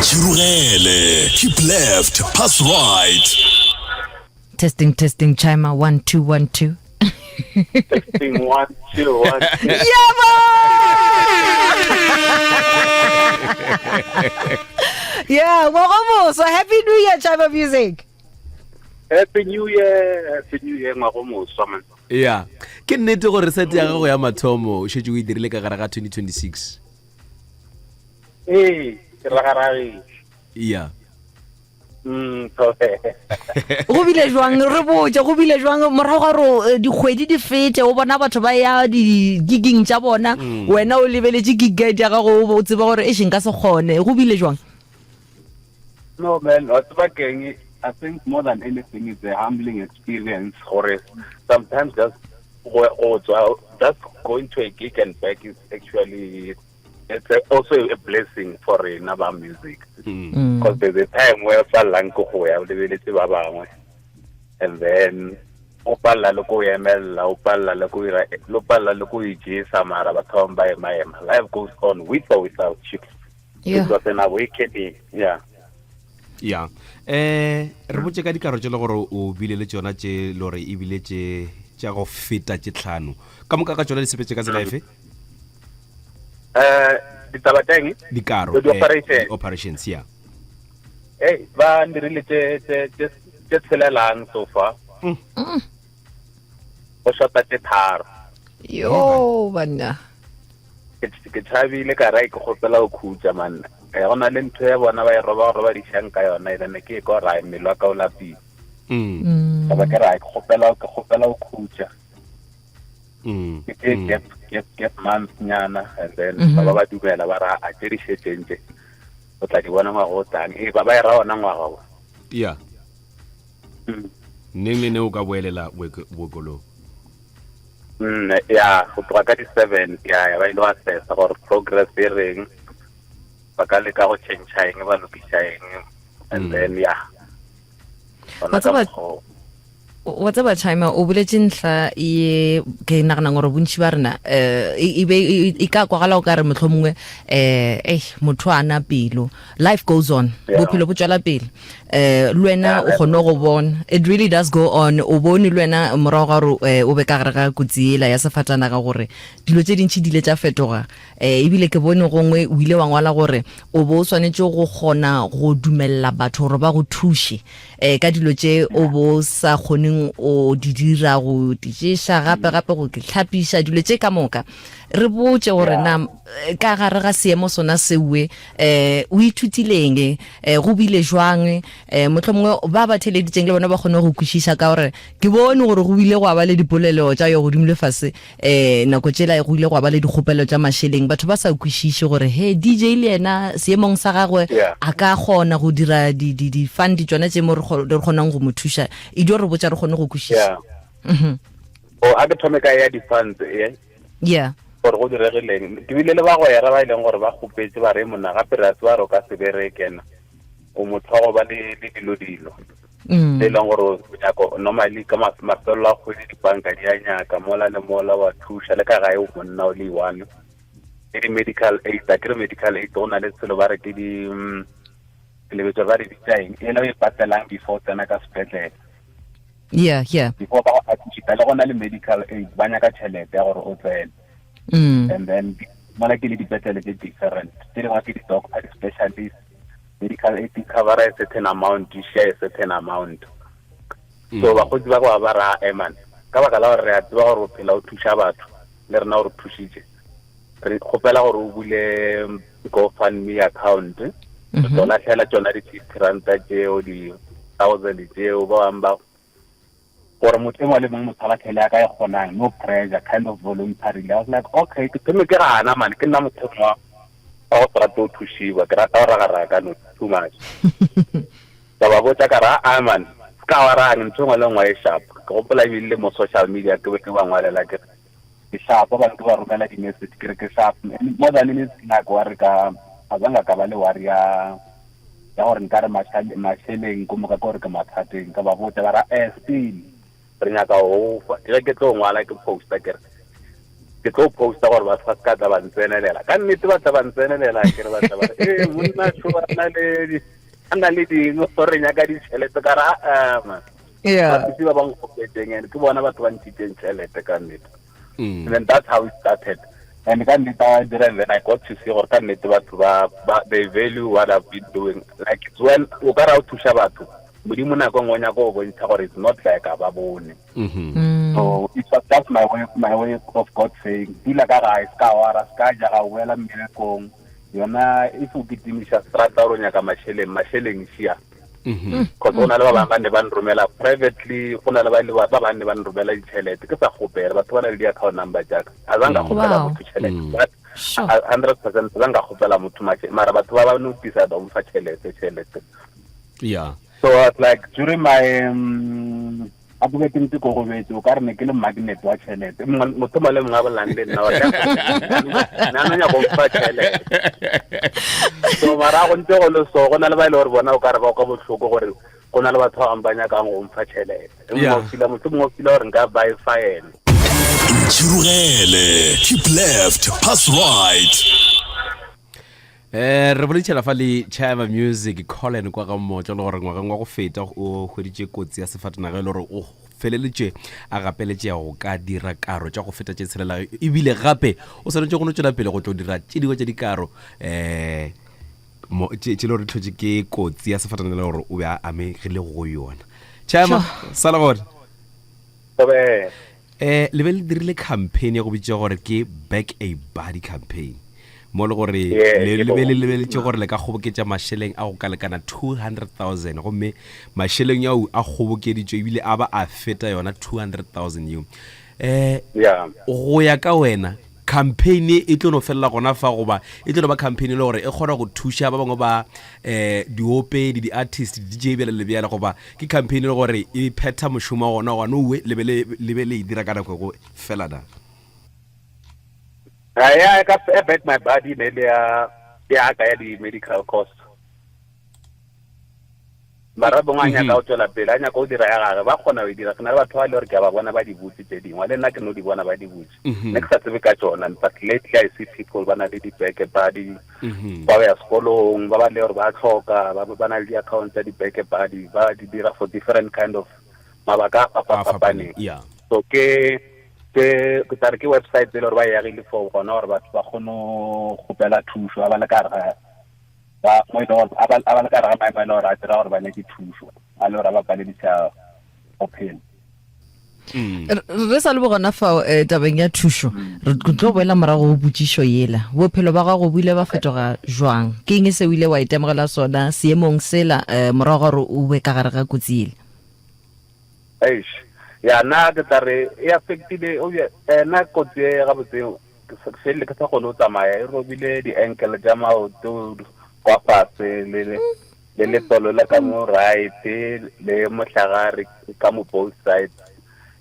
Tšhirogele. Keep left, pass right. Testing, testing, Chima, 1, 2, 1, 2. Testing, 1, 2, 1, 2. Yebo! Yeah, ngwaga Happy New Year, Chima Music. Happy New Year, Happy New Year, ngwaga moswa man. Ya, ke nnete gore set ya gago ya mathomo o šetše o e dirile ka gare ga 2026. Ee, ke ragaragile. Ya. Mm, go bile jwang re botse go bile jwang morago ga gore eh, dikgwedi di fete o bona batho ba ya di-gigging tša bona mm. wena o lebeletše gig guide ya gago o tseba gore e šeng ka se kgone go bile jwang No man, wa tseba keng, I think more than anything it's a humbling experience gore sometimes just go go tswa just going to a gig and back is actually it's a, also a blessing for rena ba music because mm. there's a time where pallang ko go ya o lebeletse ba bangwe and then o palela le ko emelela o palela le ko ira lo palela le ko ijesa mara batho ba ba ema ema life goes on with or without you Yeah. It was an awakening. Yeah. ya eh re botse ka dikaro tše le gore o bile le tšona tše le gore ebile tše tša go feta tše tlhano ka moka ka tšona di sepetse ka tsela efe Eh ditaba tša eng? Dikaro. Di operation. Eh, operations ya. Hey, ba ndirile tše tše tše tše tshelelang so far. Mm. Go shota tše tharo. Yo banna. Ke tšhabile ka ra ke kgopela go khutša man. Eh, go na le ntho ya bona ba e roba gore ba dišang ka yona e ne ke e kwa ra mmele wa ka o lapile. Mm. Mm. Ka ba ke ra ke kgopela ke kgopela go khutša. Mm. Ke tse Mm. gap gap gap month nyana and then Mhm. ba ba ba dumela ba ra a tše di šetšeng tše. O tla di bona ngwaga o tlang. Ee, ba ba e ra ona ngwaga o. ya Mm. neng le neng o ka boelela bookelong Mm, ya go tloga ka di-seven ya ya ba ile wa assessa gore progress e reng ba ka leka go change eng ba lokiša eng and Mm. then ya Wa tseba- wa tseba Chima o boletše ntlha ye ke naganang gore bontši ba rena um e be e ka kwagala o ka re motlho mongwe um eh motho a na pelo life goes on bophelo bo tswela pele um le wena o kgone go bona it really does go on o bone le wena morago ga gore eh, o be ka gare ga kotsi ela ya sefatanaga gore dilo tše dintšhi di ile tša fetoga um ebile ke bone gongwe o ile wa ngwala gore o bo o swanetše go kgona go dumelela batho gore ba go thuše um ka dilo tše o bo sa kgoneng o di dira go di tšeša gape gape go ke tlhapiša dilo tše ka moka re botše gore na eh, ka gare ga seemo sona sewe eh o ithutileng eh go bile jwang eh mohlomongwe ba ba theleditseng le bona ba kgone go kwešiša ka gore ke bone gore go bile go ba le dipolelo tša yo godimo le fase eh nako tšela go ile go ba le dikgopelo tša mašeleng batho ba sa kwešiše gore he DJ le yena seemong sa gagwe a ka kgona go dira di di di fund tšona tše mo re kgonang go mo thuša e dio re botša re kgone go kwešiša mhm. O a ke thome ka ya di funds eh yeah gore go diregileng ke bile le bagwera ba e leng gore ba kgopetse ba re monna gape re a tseba re o ka se berekena o motho wa go ba le le dilo dilo mm. e leng gore o nyako normally ka mafelelo a kgwedi dibanka di a nyaka mola le mola wa thuša le ka gae o monna o le one le di-medical aid a kere medical aid go na le selo ba re ke di mm, lebetso ba re bitsa eng e le o e patelang before o tsena ka sepetlele yeah yeah before ba go admita le gona le medical aid ba nyaka tšhelete ya gore o tsene mm. and then mola ke le dipetlele tse different tse dingwe ke di-doctor di-specialist medical aid e cover a certain amount di share a certain amount mm. so bakgotsi ba ba ba ra eman ka baka la gore re a tseba gore o phela o thuša batho le rena o re thušitše re kgopela gore o bule GoFundMe account re mhm. tlo latlhela tsona di-fifty ranta tseo di-thousand tseo ba bangwe ba gore motho e mongwe le mongwe motho a latlhele ya ka e kgonang no pressure kind of voluntarily i was like okay ke thome ke gana man ke nna motho mongwe wa go se rate go thušiwa ke rata go ragaraga ka no too much ka ba botsa ka ra a man se ka wa rang ntho e nngwe le nngwe e sharp ke gopola ebile le mo social media ke be ke ba ngwalela ke ke sharp ba bangwe ke ba romela di-message ke re ke sharp more than anything nako wa re ka a zanga ka ba le worry ya ya gore nka re mašeleng ko moka ke gore ke mathateng ka ba botsa ba ra eh still re nyaka go fa ke ge ke tlo ngwala ke posta ke re Ke tlo posta gore batho ba se ka tla ba ntsenelela. Ka nnete ba tla ba ntsenelela ke re ba tla ba re, "Eh monna šo a na le a na le ding gore nyaka ditšhelete ka ra ama." Yeah. Batho ba ba nkgopetseng and ke bona batho ba ntšitseng tšhelete ka nnete. And then that's how it started. And ka nnete I dira and then I got to see gore ka nnete batho ba they value what I've been doing. Like it's when o ka ra o thuša batho Modimo nako nngwe o nyaka go bontšha gore it's not like a ba bone. Mm-hmm. So it was just my way, my way of God saying, dula ka gae, se ka wara, se ka ja ga o boela mmerekong. Yona if o kitimiša strata gore o nyaka mašeleng, mašeleng šia. Mm-hmm. Cause go na le ba bangwe ba ne ba nromela privately, go na le ba le ba bangwe ne ba nromela ditšhelete. Ke sa kgopela, batho ba na le di-account number jaaka. A zang ka kgopela Wow. motho tšhelete. But 100% zang ka kgopela motho mašeleng. Mara batho ba ba no decide go mfa tšhelete, tšhelete. Yeah. So I was like during my a ke be ke ntse ko gobetse o ka re ne ke le magnet wa tšhelete motho mongwe le mongwe a bolang le nna ne a no nyako mfa tšhelete so mara go ntse go le so go na le ba e le gore bona o ka re ba kwa botlhoko gore go na le batho ba bangwe ba nyakang go mfa tšhelete mongwe o fila motho mongwe o fila gore nka ba e fa ene Ntšhirogele keep left pass right Eh re boletšhela fa le Chava Music Colin kwa ga Mmotlo le gore ngwageng wa go feta o hweditše kotsi ya sefatanaga e le gore o feleletše a gapeletšega go ka dira karo tša go feta tše tshelela ebile gape o swanetše go no tšwela pele go tlo dira tše dingwe tša dikaro um tše le gore di tlhotše ke kotsi ya sefatanaga le gore o be a amegile go yona. Chama sala gona. Thobela. Eh, le be le dirile campaign ya go bitša gore ke back a buddy campaign mo le gore le be le lebeletše gore le ka kgoboketša mašeleng a go ka lekana 200,000 gomme mašeleng ao a kgobokeditšwe ebile a ba a feta yona 200,000 yeo. Eh, go ya ka wena campaign e tlo no felela gona fa goba e tlo no ba campaign e le gore e kgona go thuša ba bangwe ba um diopedi di-artist di-dj bjale le bjale goba ke campaign e le gore e phetha mošomo wa gona gona owe le be le be le e dira ka nako go fela na? Ya ka back my buddy ne le ya ya ka ya di-medical cost mara bongwe a nyaka go tswela pele a nyaka go dira ya gage ba kgona go e dira ke na le batho ba le gore ke a ba bona ba di butse tse dingwe le nna ke no di bona ba di butse ne ke sa tsebe ka tsona but lately I see people ba na le dibeke ba di ba ya sekolong ba ba le gore ba tlhoka ba ba na le di-account tsa dibeke ba di ba di dira for different kind of mabaka a fapa-fapaneng so ke ke ke tla re ke website e le gore ba e agile for gona gore batho ba kgone go kgopela thuso ba le ka gare ga ba mo e leng gore a ba a ba le ka gare ga maemo a e leng gore a dira gore ba nyake thuso a le gore a ba paledisa go phela. Mm. Re sa le bogona fao eh, tabeng ya thušo re tlo boela morago go potšišo yela bophelo ba gago bo ile ba fetoga jwang ke eng se o ile wa itemogela sona seemong sela eh, morago ga gore o be ka gare ga kotsi yela? Eish ya nna ke tla re e affectile nna kotsi e gabotse ke felele ke sa kgone go tsamaya e robile di-ankle tša maoto kwa fase le le letswalo la ka mo right le mohlagare ka mo both sides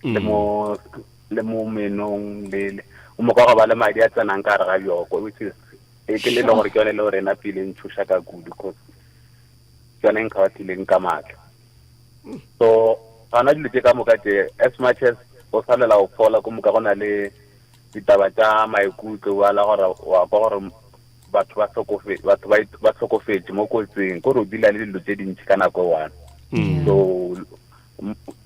le mo le mo menong le o mo ka go ba le madi a tsenang ka gare ga bjoko which is e ke le le gore ke yone le gore ena pele ntšhoša ka kudu cause ke yone nka batlileng ka maatla so gana dilo tše ka moka tše as much as o salela go fola ko moka go na le ditaba tša maikutlo wa la gore wa kwa gore batho ba hlokofe batho ba ba hlokofetše mo kotsing ko re o dila le dilo tše dintši ka nako e one mm. so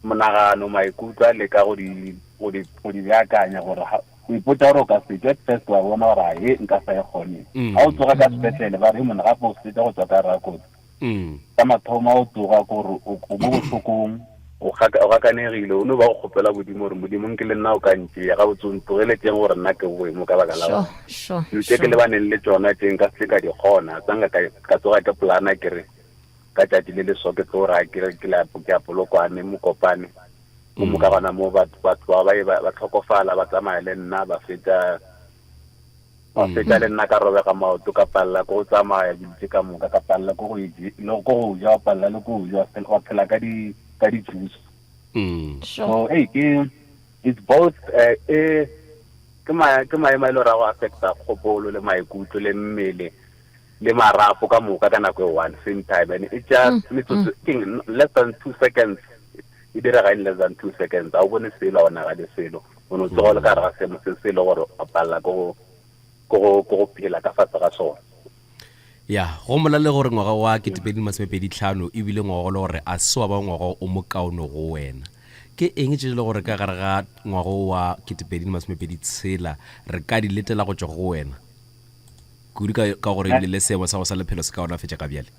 monagano maikutlo a leka go di go di go di beakanya gore o ipotsa gore o ka se at first wa bona gore a e nka sa e kgone mm. ga o tsoga ka sepetlele ba re mone gape o setsa go tswa ka rakotsi Mm. Sa mathomo o tsoga kore o mo bohlokong, o gakanegile, o no ba go kgopela Modimo gore Modimo nke le nna o ka ntšea gabotse o ntlogeletšeng gore nna ke boe mo ka baka la gore dilo tše ke lebaneng le tšona tše nka se ka di kgona. Tsa nka ka tsoga ke polana ke re ka tšatši le le so ke tlo ra ke re ke ya Polokwane Mokopane mo mo ka gona mo batho ba ba tlhokofala ba tsamaya le nna ba fetša Gwa fetša le nna ka robega maoto, ka palela ke go tsamaya, dilo tše ka moka, ka palela ke go le ke go ja, wa palela le ke go ja, wa phela ka di ka di juice. So hey, ke it's both eh e ke ma ke maemo a e le gore a go affecta kgopolo le maikutlo le mmele le marapo ka moka ka nako e one same time and it just metsotso ke less than 2 seconds e direga in less than 2 seconds a o bone selo a o nagane selo. O no tsoga o le ka gare ga seemo se se e le gore o palela ke go ke go ke go phela ka fase ga sona. Ya, go molaleng gore ngwaga wa 2025 e bile ngwaga o le gore a se wa ba ngwaga o mokaone go wena. Ke eng tše e le gore ka gare ga ngwaga wo wa 2026 re ka di letela go tšwa go wena? Kudu ka, ka gore ebile le seemo sa go sa lephelo se kaonafetša ka bjale.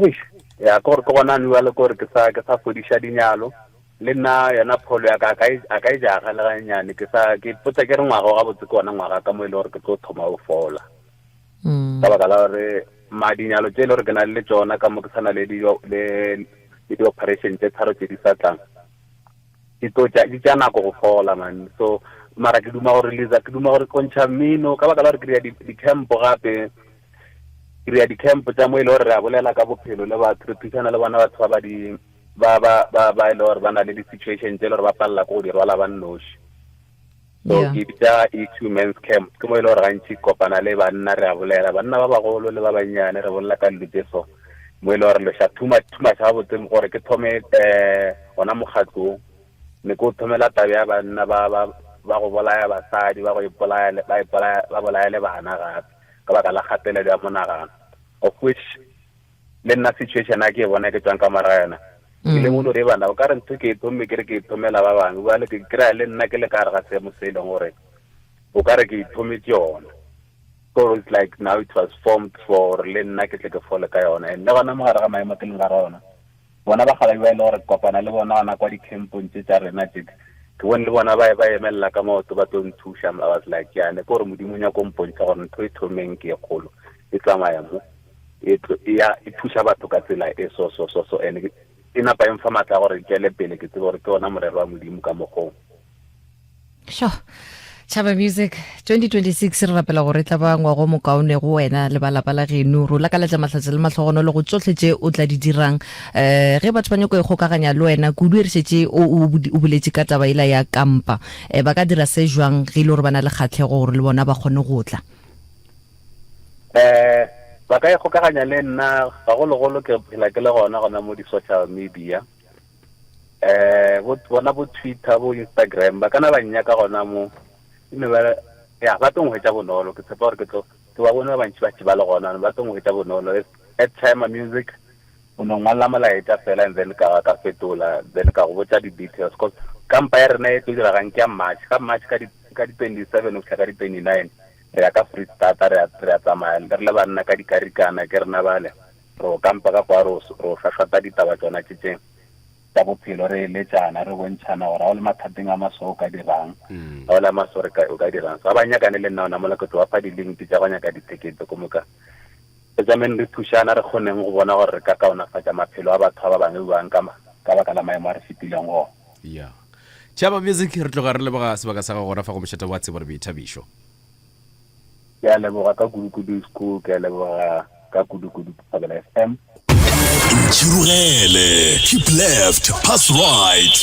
Eish, ya ke gore ke gona bjale ke gore ke sa ke sa fodiša dinyalo le nna yona pholo ya ka a ka e, a ka e jaga le gannyane ke sa ke ipotsa ke re ngwaga o gabotse ke ona ngwaga ka mo e le gore ke tlo thoma o fola mm. ka baka la gore madinyalo tše e le gore ke na le tsona ka mo ke sa na le le di-operation tše tharo tše di sa tlang di tlo di tša nako go fola man so mara ke duma go releasa ke duma gore kontšha mmino ka baka la gore ke dira di-camp gape ke dira di-camp tša mo e le gore re a bolela ka bophelo le batho re thusana le bona batho ba ba di ba ba ba ba e le gore ba na le di-situation tse e le gore ba palela ko go di rwala ba nnoši so ke bitsa e two men's camp ke mo e le gore gantši kopana le banna re a bolela banna ba bagolo le ba bannyane re bolela ka dilo tse so mo e le gore leša too much too much gabotse gore ke thome um gona mokgatlong ne ke o thomela tabe ya banna ba ba ba go bolaya basadi ba go ipolaya ba ipolaya ba bolaya le bana gape ka baka la kgatelelo ya monagano of which le nna situation a ke e bona ke tswang ka mara yona ke le mono re bana o ka re ntho ke e thomme ke re ke e thomela ba bangwe bjale ke kry-a le nna ke le ka gare ga seemo se e leng gore o ka re ke ithometse yona so it's like now it was formed for le nna ke tle ke fole ka yona and le gona mo gare ga maemo ke leng gare ona bona ba galabi ba e le gore kopana le bona gona kwa di-campong tse tsa rena tse ke bone le bona ba ba emelela ka maoto ba tlo nthuša I was like yane ke gore modimo nyako mpontšha gore ntho e thomeng ke e kgolo e tsamaya mo e ya e thuša batho ka tsela e so so so so and e napa e mfa matla gore ke pele ke tsebe gore ke ona morero wa modimo ka mogong sure Chaba Music 2026 re rapela gore e tla ba ngwago mokaone go wena le balapa la geno ro lakaletša mahlatse le mahlogono le go tsohle tše o tla di dirang um ge batho ba nyako e kgokaganya le wena kudu e re šetše o boletše ka taba ela ya kampa um ba ka dira se jwang ge e le gore ba na le kgatlhego gore le bona ba kgone go tla Eh, ba ka ikgokaganya le nna gagologolo ke phela ke le gona gona mo di-social media eh bo bona bo Twitter bo Instagram ba kana ba nnyaka gona mo mme ba ya ba tlo nhwetša bonolo ke tshepa gore ke tlo ke ba bone ba bantši ba ba le gona ba tlo nhwetša bonolo at Chima Music o no ngwala molaetša fela and then ka ka fetola then ka go botša di-details cause kampa ya rena e tlo diregang ke ya March ka March ka di ka di-27 go fihla ka di-29 Re ya ka Freestata, re a, re a tsamaya re le banna ka dikarikana, ke rena bale. Re o kampa ka kwa, re o, re o šwašwata ditaba tšona tše tše tša bophelo, re eletšana, re bontšhana gore ga o le mathateng a maso o ka dirang, ga o le a maso re ka, o ka dirang. So ga ba nyakane le nna gona mola, ke tlo ba fa di-link tša go nyaka dithekete ko moka. Re tsameng re thušana, re kgoneng go bona gore re ka kaonafatša maphelo a batho ba ba bangwe bjang ka, ka baka la maemo a re fetileng go ona. Ya. Tšhaba Music, re tloga re leboga sebaka sa gago gona fa go mošate wa tsebo le boithabišo. Ke a leboga ka kudu-kudu school, ke a leboga ka kudu-kudu Thobela FM. Ntšhirogele, keep left, pass right.